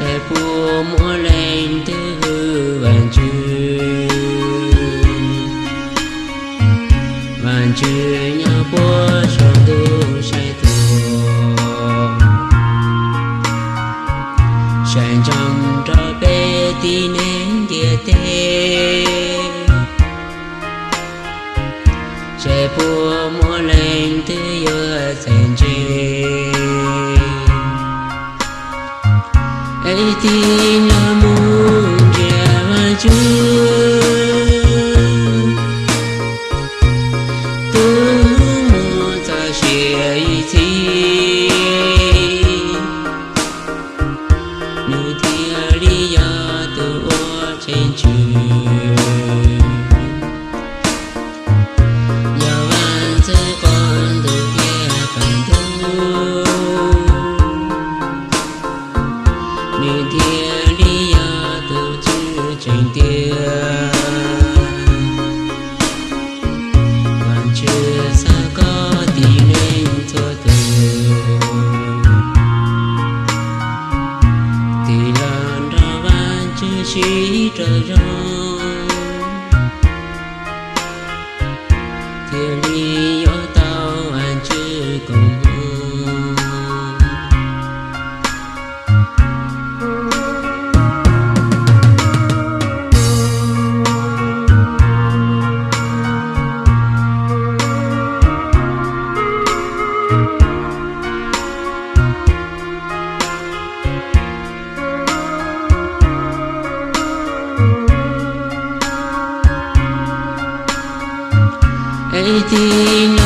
Es puas muaj leej twg hwm Vaajtswv? Vaajtswv nyob puag saum ntuj saib tuaj, saib ntsoov rau peb tib neeg ntiaj teb. Es puas muaj leej twg yuav txawj ntse? Es tig los mus ntsia Vaajtswv, tus muaj txoj sia ib txhis, nws thiaj li yog tus uas tseem tswj. Yog Vaajtswv qhov ntuj thiab qhov ntuj, nws thiaj li yog tus tswj tseem tiag. Vaajtswv xav koj tib neeg txhua tus tig los nrog Vaajtswv sib raug zoo, thiaj li yuav tau Vaajtswv koob hmoov. Es tig